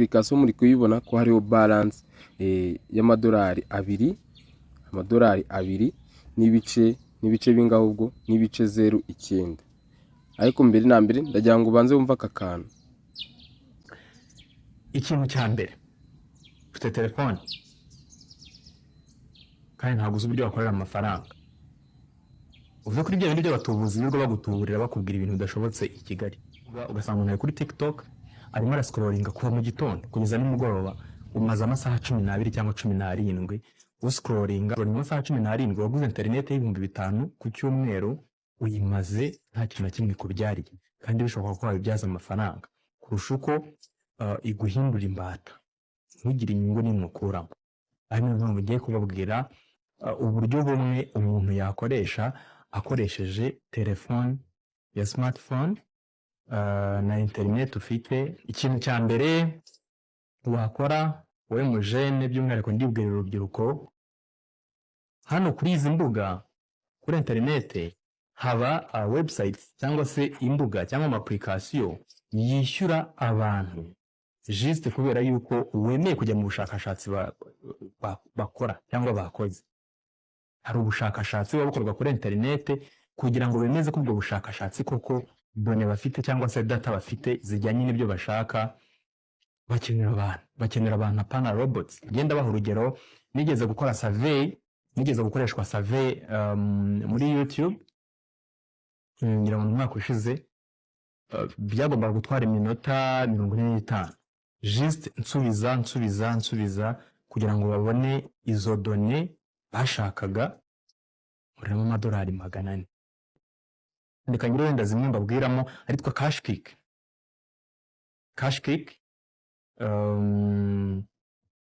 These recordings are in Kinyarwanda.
Application muri kuyibona ko hariho balance y'amadolari 2, amadolari 2 n'ibice bingahe ubwo? N'ibice 09. Ariko mbere na mbere ndagira ngo ubanze wumve aka kantu. Ikintu cya mbere, ufite telefone kandi ntabwo uzi uburyo wakorera amafaranga. Uve kuri bya bintu by'abatubuzi birirwa bagutuburira, bakubwira ibintu bidashobotse i Kigali. Ugasanga umuntu ari kuri TikTok arimo arascrollinga kuva mu gitondo kugeza nimugoroba. Umaze amasaha 12 cyangwa 17 uscrollinga. Amasaha 17 waguze interineti y'5,000 ku cyumweru, uyimaze nta kintu na kimwe ikubyariye, kandi bishoboka ko wabibyaza amafaranga kurusha uko iguhindura imbata, ntugire inyungu n'imwe ukuramo. Ari niyo mpamvu ngiye kubabwira uburyo bumwe umuntu yakoresha akoresheje telefone ya smartphone na interineti ufite. Ikintu cya mbere wakora wowe mujene, by'umwihariko ndibwira urubyiruko, hano kuri izi mbuga kuri interineti haba websites cyangwa se imbuga cyangwa ama application yishyura abantu juste kubera yuko wemeye kujya mu bushakashatsi bakora cyangwa bakoze. Hari ubushakashatsi buba bukorwa kuri interineti kugira ngo bemeze ko ubwo bushakashatsi koko données bafite cyangwa se data bafite zijyanye n'ibyo bashaka. Bakenera abantu, bakenera abantu, apana robots. Ngenda baha urugero: nigeze gukora survey, nigeze gukoreshwa survey muri YouTube, ngira ngo mu mwaka ushize. Byagombaga gutwara iminota 45 juste nsubiza, nsubiza, nsubiza kugira ngo babone izo données bashakaga, nkoreramo amadolari 400. Reka ngire wenda zimwe mbabwiramo, aritwa KashKick. KashKick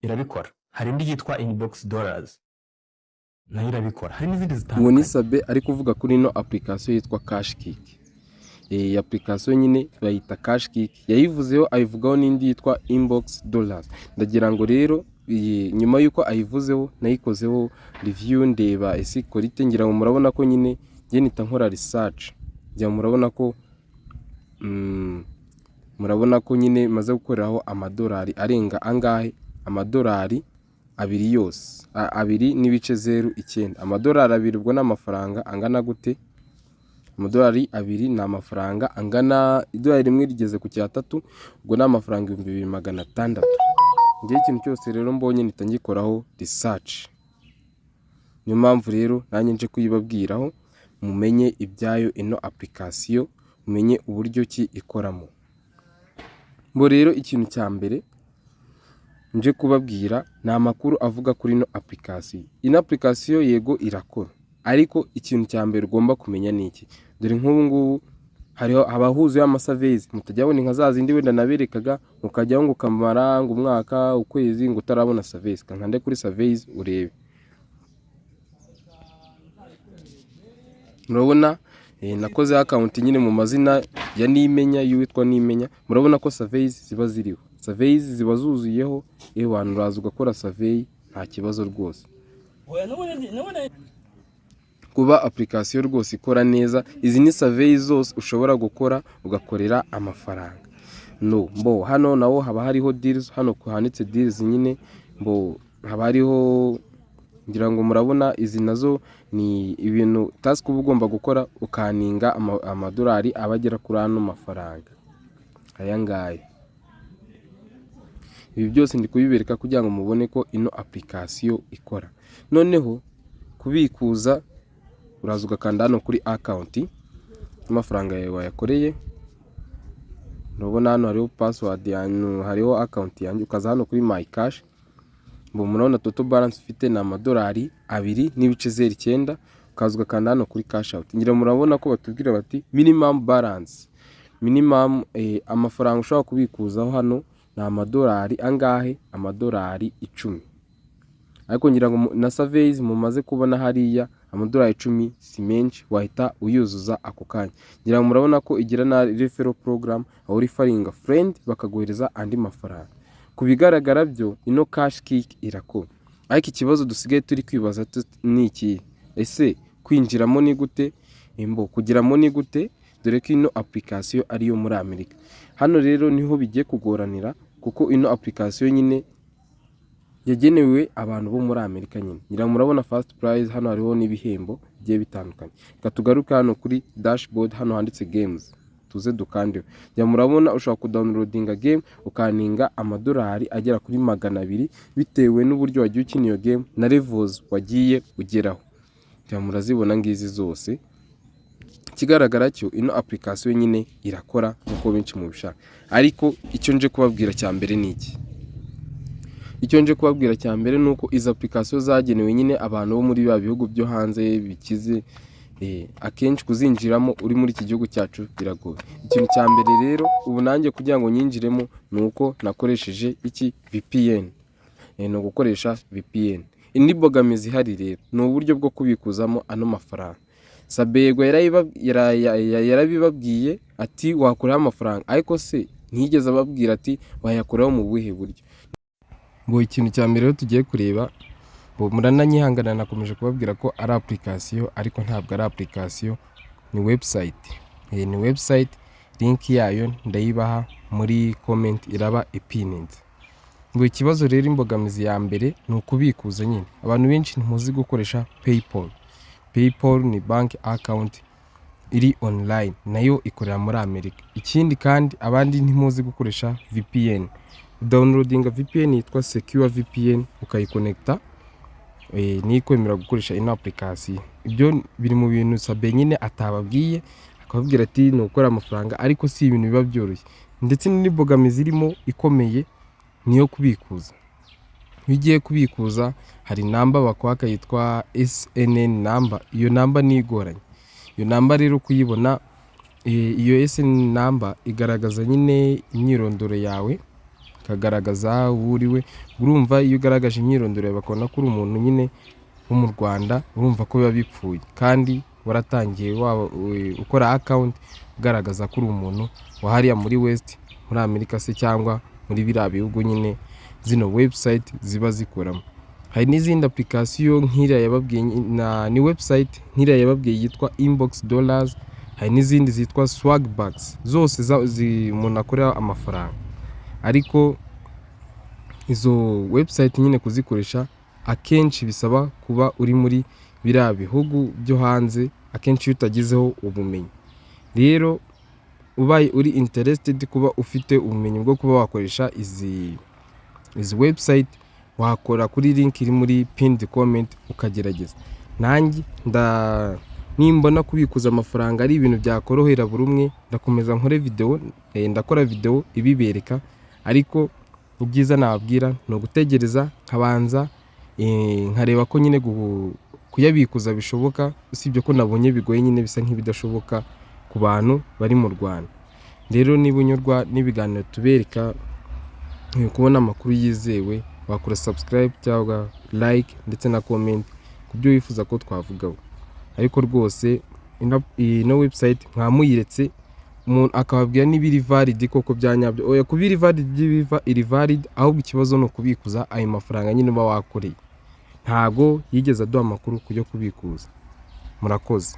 irabikora. Hari indi yitwa Inbox Dollars, nayo irabikora. Hari n'izindi Uwo ni zitandukanye. Sabe ari kuvuga kuri ino application yitwa KashKick. Iyi application nyine bayita KashKick, yayivuzeho, ayivugaho n'indi yitwa Inbox Dollars. Ndagira ngo rero iyi nyuma y'uko ayivuzeho nayikozeho review, ndeba ese ikora ite. Ngira ngo murabona ko nyine njye nita nkora research. Ngira ngo murabona ko nyine maze gukoreraho amadolari arenga angahe? Amadolari 2 yose, 2.09. Amadolari 2 ubwo ni amafaranga angana gute? Amadolari 2 ni amafaranga angana, idolari rimwe rigeze ku cyatatu, ubwo ni amafaranga 2600. Ngewe ikintu cyose rero mbonye mpita ngikoraho research. Niyo mpamvu rero nanjye nje kuyibabwiraho, mumenye ibyayo ino application, mumenye uburyo ki ikoramo. Ngo rero ikintu cya mbere nje kubabwira ni amakuru avuga kuri ino application. Ino application yego irakora, ariko ikintu cya mbere ugomba kumenya ni iki? Dore nk'ubu ngubu hariho haba huzuyeho ama surveys, mutajya mubona nka za zindi wenda naberekaga, ukajyaho ngo ukamara ngo umwaka, ukwezi, ngo utarabona surveys. Kankande kuri surveys urebe. Murabona nakoze account nyine mu mazina ya Nimenya, y'uwitwa Nimenya. Murabona ko surveys ziba ziriho, surveys ziba zuzuyeho. Ewana, uraza ugakora survey nta kibazo rwose. Kuba application rwose ikora neza, izi ni survey zose ushobora gukora ugakorera amafaranga. No mbo hano naho haba hariho deals. Hano handitse deals nyine, mbo haba hariho, ngira ngo murabona, izi nazo ni ibintu task uba ugomba gukora ukaearninga amadolari aba agera kuri ano mafaranga aya ngaya. Ibi byose ndi kubibereka kugira ngo mubone ko ino application ikora. Noneho kubikuza, uraza ugakanda hano kuri account y'amafaranga yawe wayakoreye. Urabona hano hariho password yanyu, hariho account yanjye. Ukaza hano kuri my cash, ubu murabona total balance ufite ni amadolari 2.09. Ukaza ugakanda hano kuri cash out. Ngira murabona ko batubwira bati minimum balance, minimum amafaranga ushobora kubikuzaho hano ni amadolari angahe? Amadolari 10. Ariko ngira ngo na surveys mumaze kubona hariya, amadolari 10 si menshi, wahita uyuzuza ako kanya. Ngira ngo murabona ko igira na referral program, aho ureferringa friend bakaguhereza andi mafaranga. Ku bigaragara byo ino KashKick irakora, ariko ikibazo dusigaye turi kwibaza ni iki: ese kwinjiramo ni gute? Imbo kugeramo ni gute? Dore ko ino application ariyo muri Amerika. Hano rero niho bigiye kugoranira. Kuko ino application nyine yagenewe abantu bo muri Amerika nyine. Ngira ngo murabona first prize hano, hariho n'ibihembo bigiye bitandukanye. Reka tugaruke hano kuri dashboard, hano handitse games, tuze dukandeho. Ngira murabona ushobora kudownloadinga game, ukaearninga amadolari agera kuri 200, bitewe n'uburyo wagiye ukina iyo game na levels wagiye ugeraho. Ngira murazibona ngizi zose. Ikigaragara cyo, ino application nyine irakora nk'uko benshi mubishaka. Ariko icyo nje kubabwira cya mbere ni iki? Icyo nje kubabwira cya mbere ni uko izi application zagenewe nyine abantu bo muri ba bihugu byo hanze bikize. Akenshi kuzinjiramo uri muri iki gihugu cyacu biragoye. Ikintu cya mbere rero, ubu nanjye kugira ngo nyinjiremo ni uko nakoresheje iki? VPN. Ni ugukoresha VPN. Indi mbogamizi ihari rero ni uburyo bwo kubikuzamo ano mafaranga. Sabego yarabibabwiye ati wakuraho amafaranga, ariko se ntiyigeze ababwira ati wayakuraho mu buhe buryo. Ngo ikintu cya mbere rero tugiye kureba, ngo murananyihangana, nakomeje kubabwira ko ari application, ariko ntabwo ari application, ni website. Ni website, link yayo ndayibaha muri comment, iraba ipininze. Ngo ikibazo rero, imbogamizi ya mbere ni ukubikuza nyine. Abantu benshi ntimuzi gukoresha PayPal. PayPal ni bank account iri online, nayo ikorera muri Amerika. Ikindi kandi, abandi ntimuzi gukoresha VPN. Downloadinga VPN yitwa Secure VPN, ukayiconnecta, niyo ikwemera gukoresha ino application. Ibyo biri mu bintu Sabe nyine atababwiye, akababwira ati ni ugukora amafaranga, ariko si ibintu biba byoroshye. Ndetse n'indi mbogamizi irimo ikomeye ni iyo kubikuza. Iyo ugiye kubikuza hari namba bakwaka yitwa SIN number. Iyo namba niyo igoranye. Iyo namba rero kuyibona, iyo SIN number igaragaza nyine imyirondoro yawe, ikagaragaza uwo uriwe. Urumva iyo ugaragaje imyirondoro yawe bakabona ko uri umuntu nyine wo mu Rwanda, urumva ko biba bipfuye, kandi waratangiye waba ukora account ugaragaza ko uri umuntu wa hariya muri West, muri Amerika se, cyangwa muri biriya bihugu nyine zino website ziba zikoramo. Hari n'izindi application nk'iriya yababwiye ni website nk'iriya yababwiye yitwa Inbox Dollars. Hari n'izindi zitwa Swagbucks, zose umuntu akorera amafaranga. Ariko izo website nyine kuzikoresha akenshi bisaba kuba uri muri biriya bihugu byo hanze, akenshi iyo utagizeho ubumenyi. Rero ubaye uri interested kuba ufite ubumenyi bwo kuba wakoresha izi website, wakora kuri link iri muri pinned comment ukagerageza. Nanjye nda nimbona kubikuza amafaranga ari ibintu byakorohera buri umwe, ndakomeza nkore video, ndakora video ibibereka. Ariko ibyiza nababwira ni ugutegereza nkabanza nkareba ko nyine kuyabikuza bishoboka, usibye ko nabonye bigoye nyine, bisa nk'ibidashoboka ku bantu bari mu Rwanda. Rero niba unyurwa n'ibiganiro tubereka, kubona amakuru yizewe, wakora subscribe cyangwa like ndetse na comment ku byo wifuza ko twavugaho. Ariko rwose ino website mwamuyiretse umuntu akababwira niba iri valid koko bya nyabyo. Oya, kuba iri valid biva iri valid, ahubwo ikibazo ni ukubikuza ayo mafaranga nyine uba wakoreye. Ntago yigeze aduha amakuru ku yo kubikuza. Murakoze.